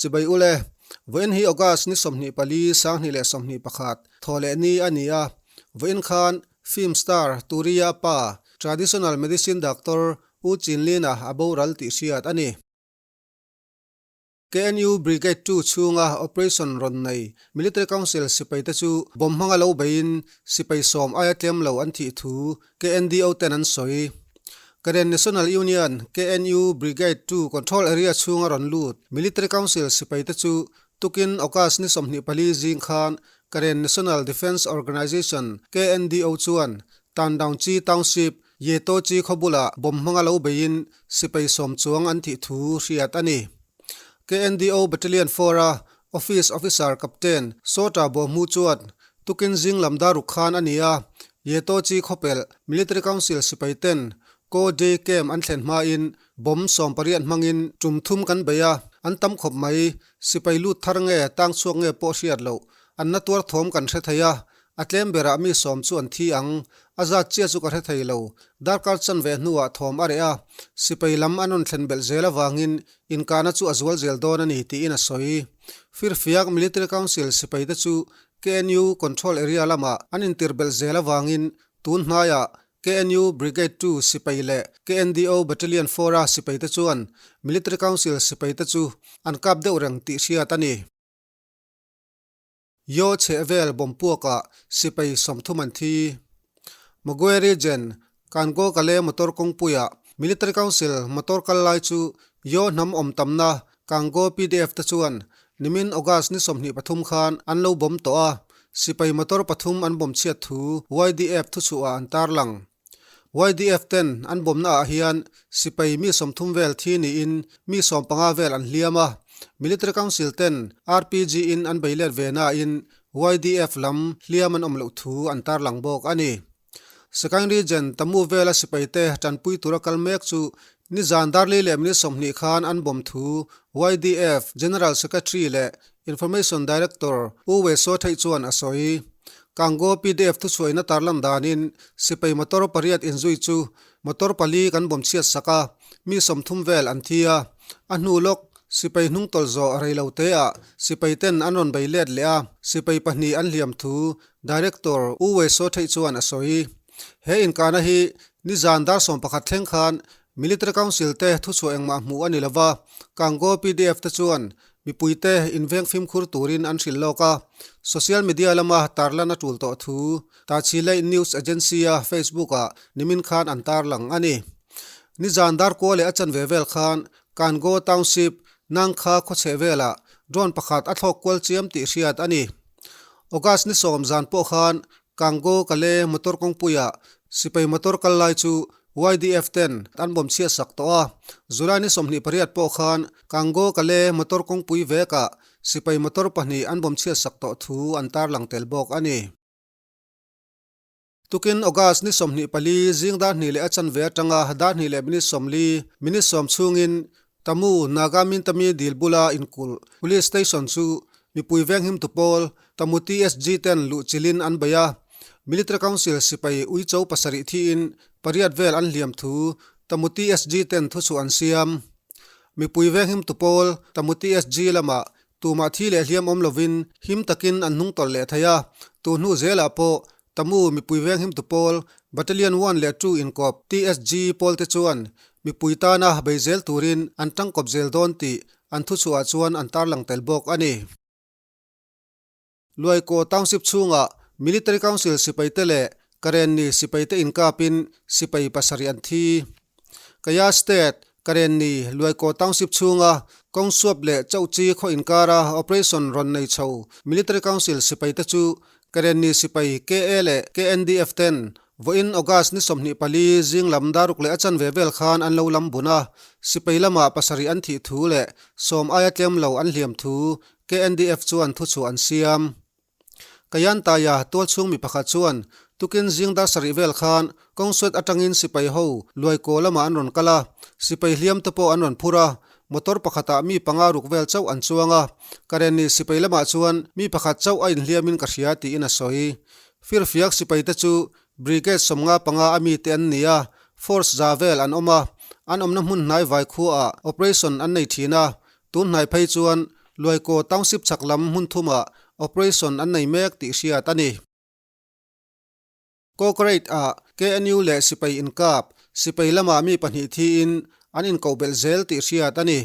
Chibai ule, vawiin hi August ni 24, 2021, thawhleh ni a ni a, vawiin khan film star Turiya pa, traditional medicine doctor U Chinlina a boral tih hriat a ni. KNU Brigade Two chhunga operation rawn nei Military Council sipaite chu bomb hmanga lo beiin sipai sawm aia tlem lo an thih thu KNDO ten an sawi. Karen National Union, KNU, Brigade Two Control Area chhunga rawn lut Military Council sipaite chu tukin August ni 24 zing khan Karen National Defence Organization, KNDO, chuan Tandaungchi Township, Ye To Chi khaw bulah bomb hmanga lo beiin sipai sawm chuang an thih thu hriat a ni. KNDO Battalion 4 a Office Officer Captain Sawta Bawhmu chuan tukin zing lam daruk khan a ni a, Ye To Chi khawpelh Military Council sipai ten Ko Day Camp an thlen hmain bomb 18 hmangin tum thum kan bei a, an tam khawp mai, sipai lut thar nge tang chhuak nge pawh hriat loh, an na tuar thawm kan hre thei a, A tlem berah mi sawm chu an thi ang, a zat chiah chu ka hre thei lo. Darkar chan ve hnuah thawm a reh a, sipai lam an rawn thlen belh zel avangin inkahna chu a zual zel dawn a ni tiin a sawi. Firfiak Military Council sipaite chu KNU Control Area lamah an intir belh zel avangin tun hnaiah KNU Brigade Two sipai leh KNDO Battalion Four-a sipaite chuan Military Council sipaite chu an kap deuh reng tih hriat a ni. Yaw chhehvel bawmpuakah sipai 30 an thi. Magwe Region, Kango Kale motor kawngpuiah Military Council motor kal lai chu Yaw hnam awm tamna Kango PDF te chuan nimin August ni 23 khan an lo bawm tawh a, sipai motor pathum an bawm chhiat thu YDF thuchhuah an tarlang. YDF ten an bawmna ah hian sipai mi 30 vel thi niin mi 15 vel an hliam a, Military Council ten RPG in an bei let ve nain YDF lam hliam an awm loh thu an tarlang bawk a ni. Sagaing Region Tamu vela sipai te tanpui tura kal mek chu nizan darli leh minute 20 khan an bawm thu YDF General Secretary leh Information Director U Wei Saw Theih chuan a sawi. Kango PDF thuchhuaina tarlan danin sipai motor pariat inzui chu motor pali kan bawm chhiat sak a, mi 30 vel an thi a. A hnu lawk sipai hnung tawlh zawh rei lo te ah sipai ten an rawn bei let leh a, sipai pahnih an hliam thu Director U Wei Saw Theih chuan a sawi. He inkahna hi nizan dar 11 thleng khan Military Council te thuchhuah engmah hmuh a ni lova, Kango PDF te chuan Mipuite inveng fimkhur turin an hrilh lawk a, social media lama tarlan a tul tawh thu Tachileih News Agency-a Facebook-ah nimin khan an tarlang a ni. Nizan darkua leh a chanve vel khan Kango Township, Nangkha khawchheh velah drone pakhat a thlawk kual chiam tih hriat a ni. August ni 10 zan pawh khan Kango Kale motor kawngpuiah sipai motor kal lai chu YDF ten an bawm chhiat sak tawh a, July ni 28 pawh khan Kango Kale motor kawngpui vekah sipai motor pahnih an bawm chhiat sak tawh thu an tarlang tel bawk a ni. Tukin August ni 24 zing dar hnih leh a chanve atanga dar hnih leh minute 40, minute 10 chhungin Tamu Naga Mintami dil bula inkulh Police Station chu mipui venghim tu pawl Tamu TSG ten luh chilin an bei a, Military Council sipai uicho pasarih thiin pariat vel an hliam thu Tamu TSG ten thuchhuah an siam. Mipui venghim tu pawl Tamu TSG lamah tumah thi leh hliam awm lovin him takin an hnung tawlh leh thei a, tu hnu zelah pawh Tamu mipui venghim tu pawl Battalion one leh two inkawp TSG pawl te chuan mipui tana bei zel turin an tangkawp zel dawn tih an thuchhuah chuan an tarlang tel bawk a ni. Luaikaw Township chhungah Military Council sipaite leh Karenni sipaite inkapin sipai pasarih an thi. Kaya State, Karenni, Luaikaw Township chhunga Kawngsuap leh Chauhchi khaw inkara operation rawn nei chho Military Council sipaite chu Karenni sipai KA leh KNDF ten vawiin August ni 24 zing lam daruk leh a chanve vel khan an lo lam bun a, sipai lamah pasarih an thih thu leh sawm aia tlem lo an hliam thu KNDF chuan thuchhuah an siam. Kayantaya tual chhung mi pakhat chuan tukin zing dar sarih vel khan kawngsuat atangin sipai ho Luaikaw lamah an rawn kal a, sipai hliam te pawh an rawn phur a, motor pakhatah mi panga ruk vel chauh an chuang a, Karenni sipai lamah chuan mi pakhat chauh a inhliamin ka hria tiin a sawi. Firfiak sipai te chu Brigade 55 a mite an ni a, force za vel an awm a, an awmna hmun hnai vai khuaah operation an nei thin a, tun hnai phei chuan. Luaikaw Township chhak lam hmun thumah operation an nei mek tih hriat a ni. Kawkrate ah KNU leh sipai inkap, sipai lamah mi pahnih thiin an inkoh belh zel tih hriat a ni.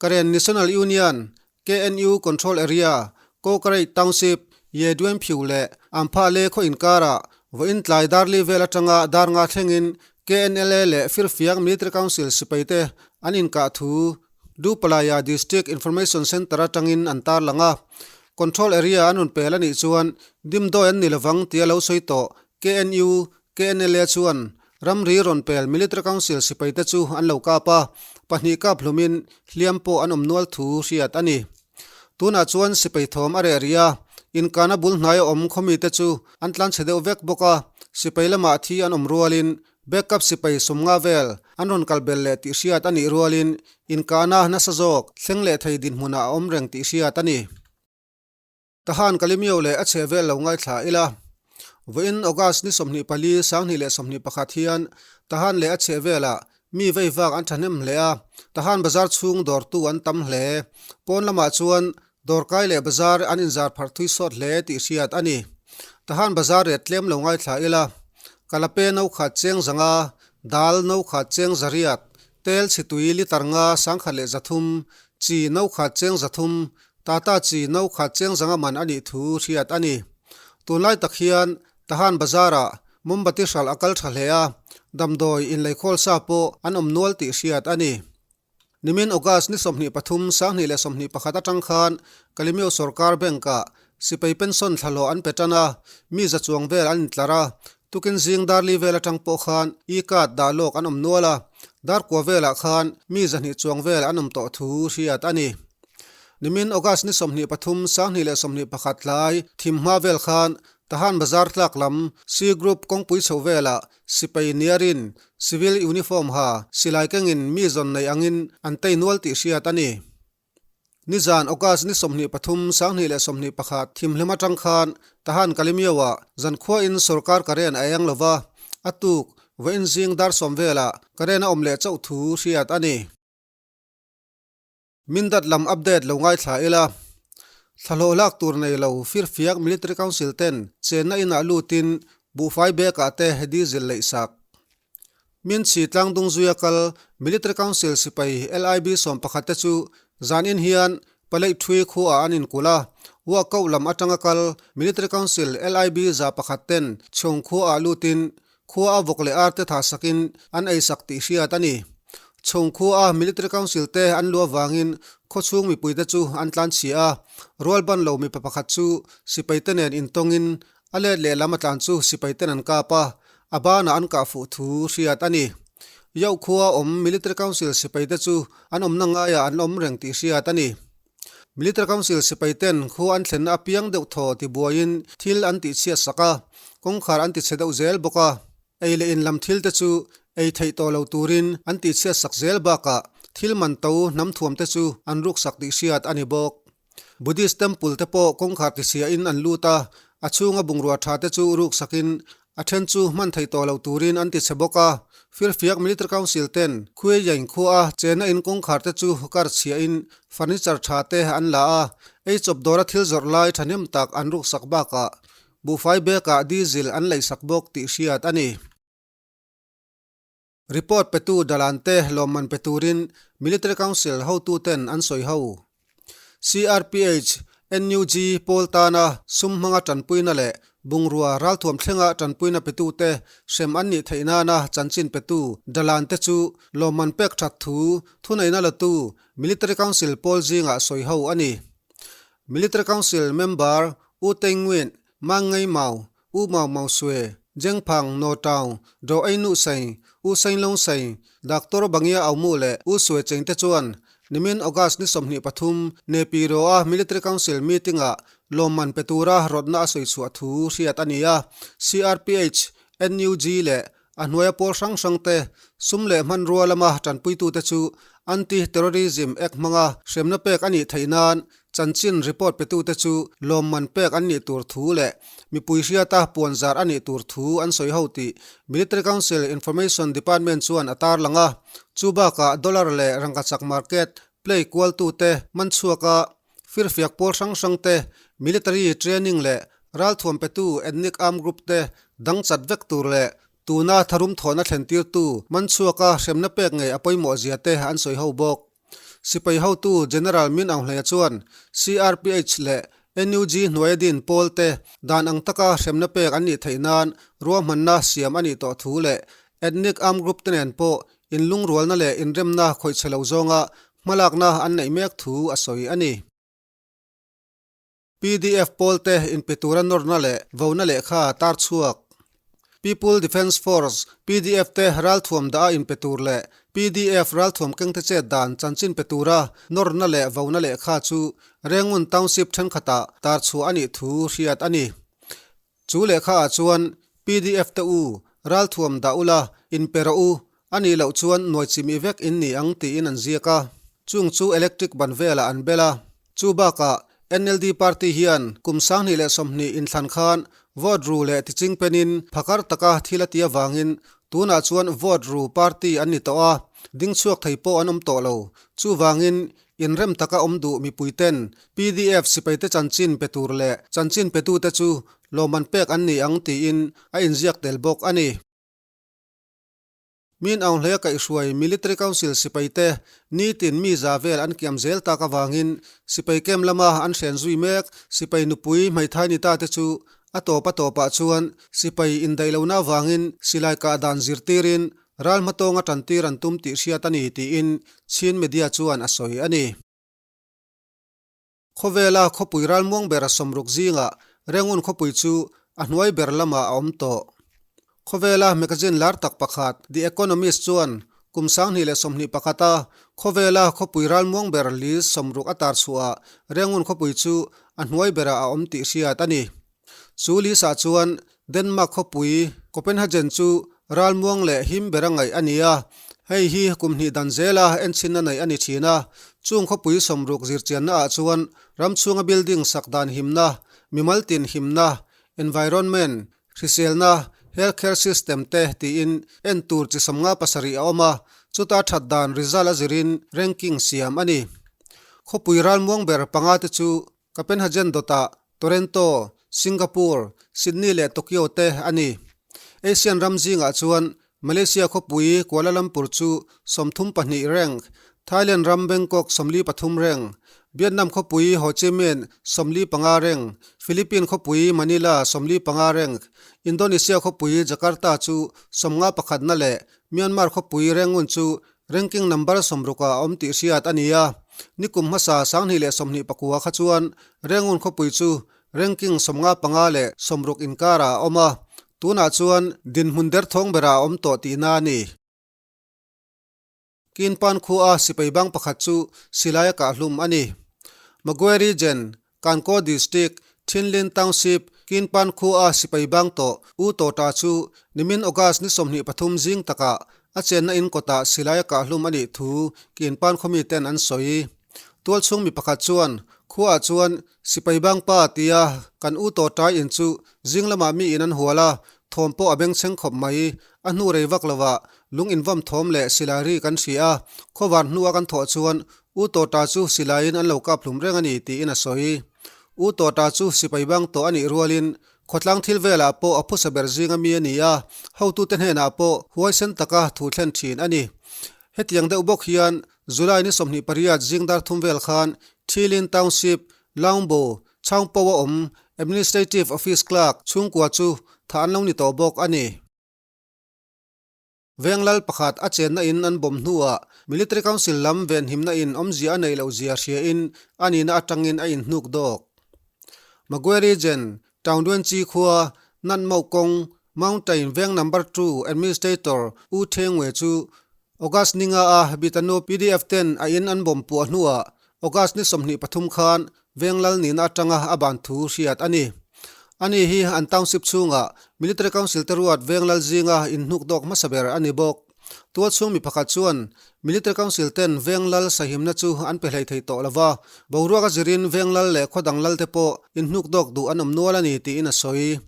Karen National Union, KNU, Control Area, Kawkrate Township, Yeduenphiu leh Ampha Le khaw inkarah vawiin tlai darli vel atanga dar nga thlengin KNLA leh Firfiak Military Council sipaite an inkah thu Dupalaya District Information Centre atangin an tarlang a. Control Area an rawn pel a nih chuan dimdawi an ni lovang tia lo sawi tawh KNU, KNLA chuan ramri rawn pel Military Council sipaite chu an lo kap a, pahnih kap hlumin hliam pawh an awm nual thu hriat a ni. Tunah chuan sipai thawm a reh rih a, inkana bul hnaia awm khawmite chu an tlanchhe deuh vek bawk a, sipai lamah thi an awm rualin Backup sipai sawmnga vel an rawn kal bel leh tih hriat a nih rualin inkahna nasa zawk thleng leh thei dinhmunah a awm reng tih hriat a ni. Tahan Kalimio leh a chhe vel lo ngaithla ila. Vawiin August ni 24, 2021 hian Tahan leh a chhe velah mi vei vak an thahnem hle a, Tahan bazar chhung dawrtu an tam hle. Pawn lamah chuan dawrkai leh bazar an inzar pharh thui sawt hle tih hriat a ni. Tahan bazar ret tlem lo ngaithla ila, Kalape no khat cheng zanga, dal no khat cheng zariat, tel chhitui litar nga 1300, chi no khat cheng 300, Tata chi no khat cheng zanga man a nih thu hriat a ni. Tunlai tak hian Tahan bazarah mombati hralh a kal tha hle a, damdawi inleikhawl sa pawh an awm nual tih hriat a ni. Nimin August ni 23, 2021 atang khan Kalemyo Sorkar Bank-ah sipai pension thlahlawh an pe tan a, mi za chuang vel an intlar a, tukin zing darli vel atang pawh khan e-card dah lawk an awm nual a, dar kua velah khan mi 200 chuang vel an awm tawh thu hriat a ni. Nimin August ni 23, 2021 tlai thim hma vel khan Tahan Bazar tlak lam C Group kawngpui chho velah Sipai niarin civil uniform ha silai kengin mi zawn nei angin an tei nual tih hriat a ni. Nizan August ni 23, 2021 thimhlim atang khan Tahan Kalemyo-ah zankhuain sorkar karen a eng lova, a tuk vawiin zing dar sawm velah karen a awm leh chauh thu hriat a ni. Mindat lam update lo ngaithla ila, thlahlawh lak tur nei lo Firfiak Military Council ten chenna inah lutin buhfai bag ah te diesel leih sak. Minchhi tlangdung zuia kal Military Council sipai LIB 11 te chu zanin hian Paleih Thui khuaah an inkulh a, Uahkoh lam atanga kal Military Council LIB 101 ten Chhawng khuaah lutin Khua a vawk leh ar te tha sakin an ei sak tih hriat a ni. Chhung khua a Military Council te an luah vangin khawchhung mipui te chu an tlan chhia a, rual ban lo mipa pakhat chu sipai te nen intawngin a let leh lam a tlan chu sipai ten an kap a, a banah an kah fuh thu hriat a ni. Yoh khua awm Military Council sipai te chu an awmna ngaiah an awm reng tih hriat a ni. Military Council sipai ten khu an thlenna apiang deuh thaw tibuaiin thil an tihchhiat sak a, kawngkhar an tichhe deuh zel bawk a. Ei leh in lam thil te chu ei theih tawh lo turin an tihchhiat sak zel bakah thil man to hnam thuam te chu an ruk sak tih hriat a ni bawk. Buddhist temple te pawh kawngkhar tichhiahin an lut a, a chhunga bungrua tha te chu ruk sakin A then chu hman theih tawh loh turin an ti chhe bawk a, Firfiak Military Council ten Khuiyain khua a chenna in kawngkhar te chu kar chhiahin furniture tha te an la a, ei chawp dawra thil zawrh lai thahnem tak an ruksak bakah buhfai bag ah diesel an leihsak bawk tih hriat a ni. Report petu Dalan te lawmman pe turin Military Council hotuten an sawi ho. CRPH, NUG pawl tana sum hmanga tanpuina leh bungrua ralthuam thlenga tanpuina petute hrem an nih theih nana chanchin petu Dalan te chu lawmman pek that thu thuneihna latu Military Council pawl zingah sawi ho a ni. Military Council member U Tei Nguyen Mangngai Mau U Mau Mau Swe, Jeng Phang, Naw Taung, Daw Ei Nuh Sai, U Sain Long Sai, Doctor Bangia Au Mu leh U Swe Cheng te chuan nimin August ni 23 Nepiro-a Military Council meeting-ah lawmman pe tura rawtna a sawi chhuah thu hriat a ni a. CRPH, NUG leh A hnuaia pawl hrang hrang te, sum leh hmanrua lama tanpuitute chu Anti-Terrorism Act hmanga hremna pek a nih theih nan chanchin report petute chu lawmman pek an nih tur thu leh mipui hriata puanzar a nih tur thu an sawi ho tih Military Council Information Department chuan a tarlang a. Chu bakah dollar leh rangkachak market. Play kualtute man chhuak a, firfiak pawl hrang hrang te, military training leh ralthuam petu ethnic armed group te dang chat vek tur leh tuna tharum thawhna thlentirtu man chhuak a hremna pek ngei a pawimawh zia te an sawi ho bawk. Sipai hotu General Min Aung Hlaing chuan CRPH leh NUG hnuaia din pawl te dan ang taka hremna pek an nih theih nan ruahmanna siam a nih tawh thu leh ethnic armed group te nen pawh inlungrualna leh inremna khawih chhe lo zawnga hmalakna an neih mek thu a sawi a ni. Pdf pawlte inpe tura nawrna leh vona lehkha tar chhuak. People Defence Force, pdf, te ralthuam dah a inpe tur leh pdf ralthuam kengte chet dan chanchin pe tura nawrna leh vona lehkha chu Rengun Township thenkhatah tar chhuah a nih thu hriat a ni. Chu lehkha ah chuan pdf te u ralthuam dah ula inpe rawh u, a nih loh chuan nuai chimih vek in ni ang tiin an ziak a, chung chu electric ban velah an bel a. Chu bakah NLD party hian kum 2020 inthlan khan vote ru leh tiching penin phakar taka thil a ti avangin tunah chuan vote ru party an ni tawh a, ding chhuak thei pawh an awm tawh lo. Chuvangin Inrem taka awm duh mipuiten pdf sipaite chanchin pe tur leh chanchin petute chu lawmman pek an ni ang tiin a inziak tel bawk a ni. Min Aung Hlaia kaihhruai Military Council sipaite nitin mi za vel an kiam zel tak avangin sipai camp lama an hren zui mek sipai nupui hmeithai ni ta te chu a tawp a tawpah chuan sipai indaih lohna avangin silai kah dan zirtirin Ral hmatawnga tantir an tum tih hriat a ni tiin Chin media chuan a sawi a ni. Khawvela khawpui ralmuang ber sawmruk zingah Rengun khawpui chu a hnuai ber lamah a awm tawh. Khawvela magazine lar tak pakhat The Economist chuan kum 2021 a khawvela khawpui ralmuang ber list 60 a tar chhuahah Rengun khawpui chu a hnuai berah a awm tih hriat a ni. Chu list ah chuan Denmark khawpui Copenhagen chu ralmuang leh him bera ngaih a ni a, hei hi kum hnih dan zela enchhinna neih a ni thin a. Chung khawpui 60 zirchianna ah chuan ram chhunga building sak dan himna, mimal tin himna, environment, hriselna, health care system te tiin en tur chi 57 a awm a, chuta that dan result a zirin ranking siam a ni. Khawpui ralmuang ber panga te chu Copenhagen dawtah Toronto, Singapore, Sydney leh Tokyo te a ni. Asian ram zingah chuan Malaysia khawpui Kuala Lumpur chu 32 rank, Thailand ram Bangkok 43 rank, Vietnam khawpui Ho Chi Minh 45 rank, Philippine khawpui Manila 45 rank, Indonesia khawpui Jakarta chu 51 na leh Myanmar khawpui Rangoon chu Ranking number 60 ah a awm tih hriat a ni a, nikum hmasa 2029 kha chuan Rengun khawpui chu ranking 55 leh 60 inkarah a awm a, tunah chuan dinhmun derthawng berah a awm tawh tihna a ni. Kinpan khua sipai bang pakhat chu silai a kahhlum a ni. Magwe Region Kankaw District, Thinlin Township, Kinpan khua sipai bang tawh U Tawta chu nimin August ni 23 zing takah a chenna in kawtah silai a kahhlum a nih thu Kinpan khawmi ten an sawi. Tualchhung mi pakhat chuan, Khuaah chuan sipai bang pa tia kan U Tawtai in chu zing lamah mi in an hual a, thawm pawh a bengchheng khawp mai. A hnu rei vak lovah lung invam thawm leh silai ri kan hria a, khawvar hnua kan thawh chuan U Tawta chu silaiin an lo kap hlum reng a ni tiin a sawi. U Tawta chu sipai bang tawh a nih rualin khawtlang thil velah pawh a phusa ber zinga mi a ni a, hotute hnenah pawh huaisen taka thu thlen thin a ni. Hetiang deuh bawk hian July ni 28 zing dar thum vel khan Thilin Township, Laungbo, Chhangpo a awm Administrative Office Clerk chhungkua chu thah an lo ni tawh bawk a ni. Veng lal pakhat a chenna in an bawm hnuah Military Council lam venhimna in awmzia a neih loh zia hria in a nihna atangin a inhnuk dawk. Magwe Region, Taungduanchi khua, Nanmau kawng, Mountain Veng Number Two Administrator U Thengwe chu August ni nga a Bitanu pdf ten a in an bawm puah hnuah August ni 23 khan Veng lal nihna atanga a ban thu hriat a ni. Ani hi an township chhungah Military Council te ruat Veng lal zinga inhnuk dawk hmasa ber a ni bawk. Tualchhung mi pakhat chuan Military Council ten Veng lal sahimna chu an pe hlei thei tawh lova, boruak a zirin Veng lal leh khaw dang lal te pawh inhnuk dawk duh an awm nual a ni tiin a sawi.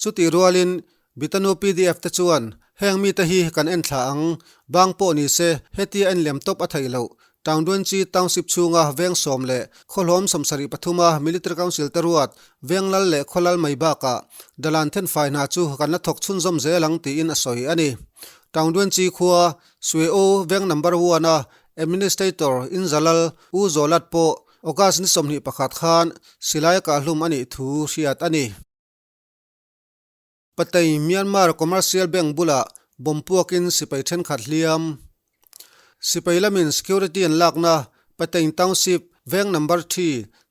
Chutih rualin Bitanu pdf te chuan heng mite hi kan en thla ang, bang pawh ni se hetia en lem tawp a theih loh. Taungdwenchi Township chhunga veng sawm leh khawhlawm 73 a Military Council te ruat veng lal leh khaw lal mai bakah dalan thenfai hna chu kan la thawk chhunzawm zel ang tiin a sawi a ni. Taungdwenchi khua Swe Oo veng number one a Administrator Inzalal U Zawlat pawh August ni 21 khan silai kahhlum a nih thu hriat a ni. Patei Myanmar Commercial Bank bulah bomb puakin sipai thenkhat hliam. Sipai lamin security an lakna Patein Township veng number thi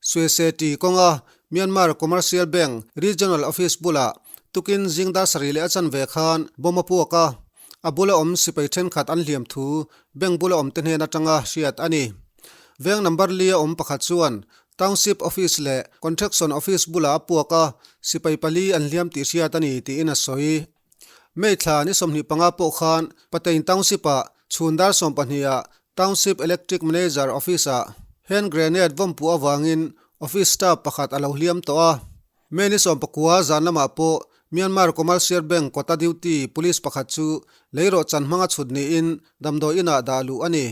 Suese ti kawnga Myanmar Commercial Bank Regional Office bulah tukin zing dar sarih leh a chanve khan bomb a puak a, a bula awm sipai thenkhat an hliam thu bank bula awmte hnen atanga hriat a ni. Veng number li a awm pakhat chuan Township Office leh Contraction Office bulah a puak a, sipai pali an hliam tih hriat a ni tiin a sawi. May thla ni 25 pawh khan Patein Township-ah chhun dar 12 ah Township Electric Manager Office-ah hand grenade vawm puh avangin office staff pakhat a lo hliam tawh a. May ni 19 zan lamah pawh Myanmar Commercial Bank kawta duty police pakhat chu leirawh chan hmanga chhut niin damdawi inah dah luh a ni.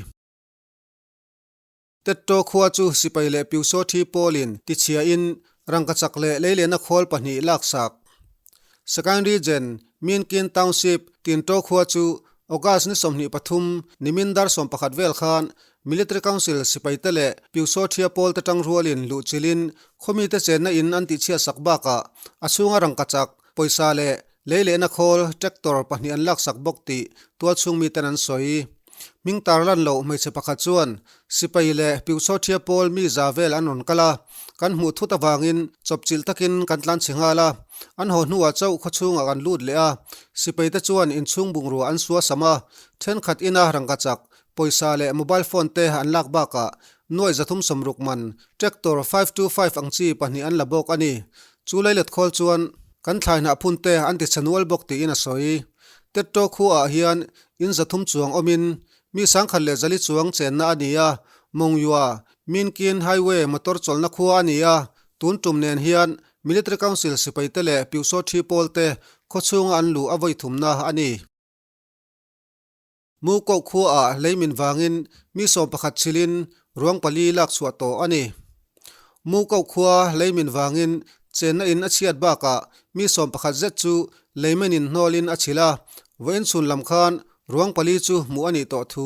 Tetto khua chu sipai leh Piusaw thi pawlin tichhiain rangkachak leh leilehna khawl pahnih laksak. Sagaing Region, Minkin Township, Tinto khua chu August ni 23 nimin dar 11 vel khan Military Council sipaite leh Piusaw thia pawlte tangrualin luhchilhin khawmite chenna in an tihchhiatsak bakah a chhunga rangkachak, pawisa leh leilehna khawl, tractor, pahnih an laksak bawk tih tualchhung miten an sawi. Hming tarlan loh hmeichhe pakhat chuan sipai leh Piuchawthia pawl mi za vel an rawn kal a, kan hmuh thut avangin chawpchilh takin kan tlan chhe nghal a, an haw hnuah chauh khawchhungah kan lut leh a, sipaite chuan inchhung bungrua an sua sam a, thenkhat ina rangkachak, pawisa leh mobile phone te an lak bakah nuaih 360 man tractor 525 ang chi pahnih an la bawk a ni. Chu leilet khawl chuan kan thlai hnah phun te an ti chhe nual bawk tiin a sawi. Tetto khuaah hian in 300 chuang awmin mi 1400 chuang chenna a ni a, Mongyua, Minkin Highway motor chawlhna khua a ni a, tun tum nen hian Military Council sipaite leh Piusaw Thi pawlte khawchhunga an luh a vawi thumna a ni. Mu koh khuaah leimin vangin mi 11 chhilin ruang pali lak chhuah tawh a ni. Mu koh khua leimin vangin chenna in a chhiat bakah mi 11 zet chu leimenin hnawlin a chhil a, vawiin chhun lam khan ruang pali chu hmuh a nih tawh thu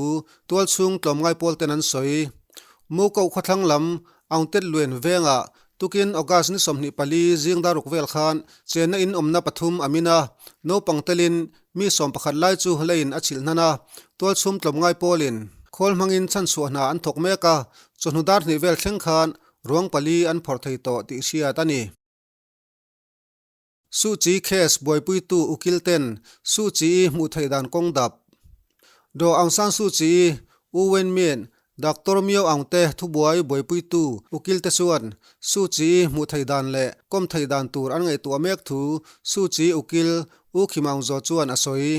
tualchhung tlawmngai pawl ten an sawi. Mu koh khawthlang lam Aungtet Luen vengah tukin August ni 24 zing dar ruk vel khan chenna in awmna pathum a min a, naupang telin Mi 11 lai chu leiin a chhilh hnan a, tualchhum tlawmngai pawlin khawl hmangin chhanchhuah hna an thawk mek a, chawhnu dar hnih vel thleng khan ruang pali an phawrh thei tawh tih hriat a ni. Suh Kyi case buaipuitu ukil ten Suh Kyi hmuh theih dan kawng dap. Daw Aung San Suu Kyi, U Win Myint, Doctor Myo Aung te thubuai buaipuitu ukil te chuan Suu Kyi hmuh theih dan leh kawm theih dan tur an ngaihtuah mek thu Suu Kyi ukil U Khim Aung Zaw chuan a sawi.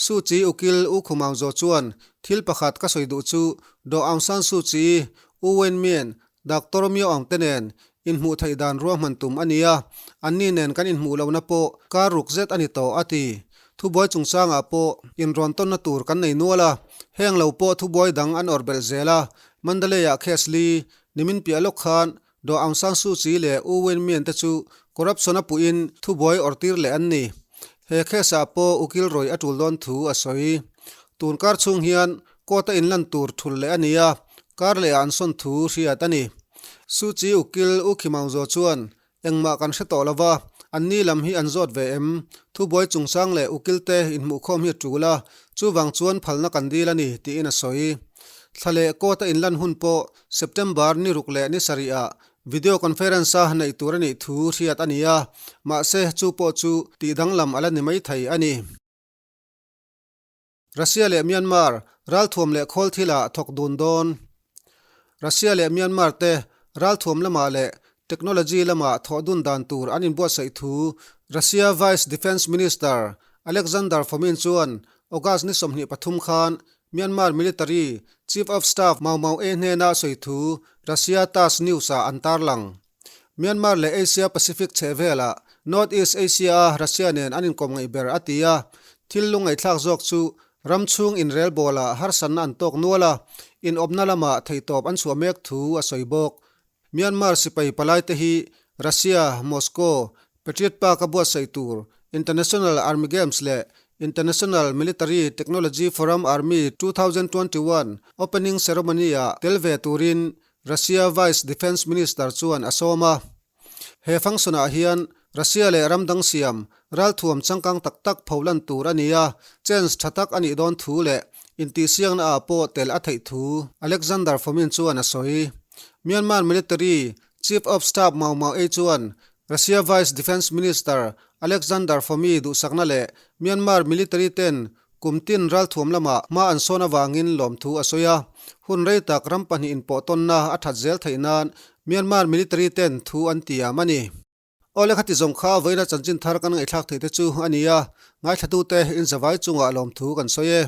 Suu Kyi ukil U Khum Aung Zaw chuan thil pakhat ka sawi duh chu Daw Aung San Suu Kyi, U Win Myint, Doctor Myo Aung te nen inhmuh theih dan ruahman tum a ni a, anni nen kan inhmuh lohna pawh kar ruk zet a ni tawh, a ti. Thubuai chungchangah pawh inrawn tawnna tur kan nei nual a, heng lo pawh thubuai dang an awrh belh zel a, Mandalay-ah case li nimin piah lawk khan Daw Aung San Suu Kyi leh U Win Myint te chu corruption a puhin thubuai awrhtir leh an ni. He case-ah pawh ukil rawih a tul dawn thu a sawi. Tun kar chhung hian court-a inlan tur thulh leh a ni a, kar lehah an sawn thu hriat a ni. Suu Kyi ukil U Kyi Maung Zaw chuan engmah kan hre tawh lo va, anni lam hi an zawt ve em? Thubuai chungchang leh ukilte inhmuhkhawm hi a tul a, chuvang chuan phalna kan dil a ni, tiin a sawi. Thla leh court-a inlan hun pawh September ni ruk leh ni sarihah video conference-a neih tur a nih thu hriat a ni a, mahse chu pawh chu tih danglam a la ni maithei a ni. Russia leh Myanmar ralthuam leh khawl thilah thawk dun dawn. Russia leh Myanmar te ralthuam lamah leh technology lamah thawh dun dan tur an inbuatsaih thu Russia Vice Defence Minister Alexander Fomin chuan August ni 23 khan Myanmar Military Chief of Staff Mau Mau Ei hnena a sawi thu Russia Tass News-ah an tarlang. Myanmar leh Asia Pacific chhehvelah North East Asia-a Russia nen an inkawm ngaih ber a ti a, thil lungngaihthlak zawk chu Ram chhung inrelbawlah harsatna an tawk nual a, inawpna lamah theihtawp an chhuah mek thu a sawi bawk. Myanmar sipai palaite hi Russia, Moscow, Patriot Park-a buatsaih tur International Army Games leh International Military Technology Forum Army 2021 Opening Ceremony-ah tel ve turin Russia Vice Defence Minister chuan a sawm a. He function-ah hian Russia leh ram dang siam ralthuam changkang tak tak pholan tur a ni a, chance tha tak a nih dawn thu leh intihsiakna ah pawh tel a theih thu Alexander Fomin chuan a sawi. Myanmar Military Chief of Staff Mau Mau Ei chuan Russia Vice Defence Minister Alexander Fomi duhsakna leh Myanmar Military ten Kum tin ralthuam lamah hma an sawn avangin lawmthu a sawi a, hun rei tak ram pahnih inpawh tawnna a that zel theih nan Myanmar military ten thu an tiam a ni. Awle khati zawng kha vawiina chanchin thar kan ngaihthlak theih te chu a ni a, ngaithlatute inzavai chungah lawmthu kan sawi e.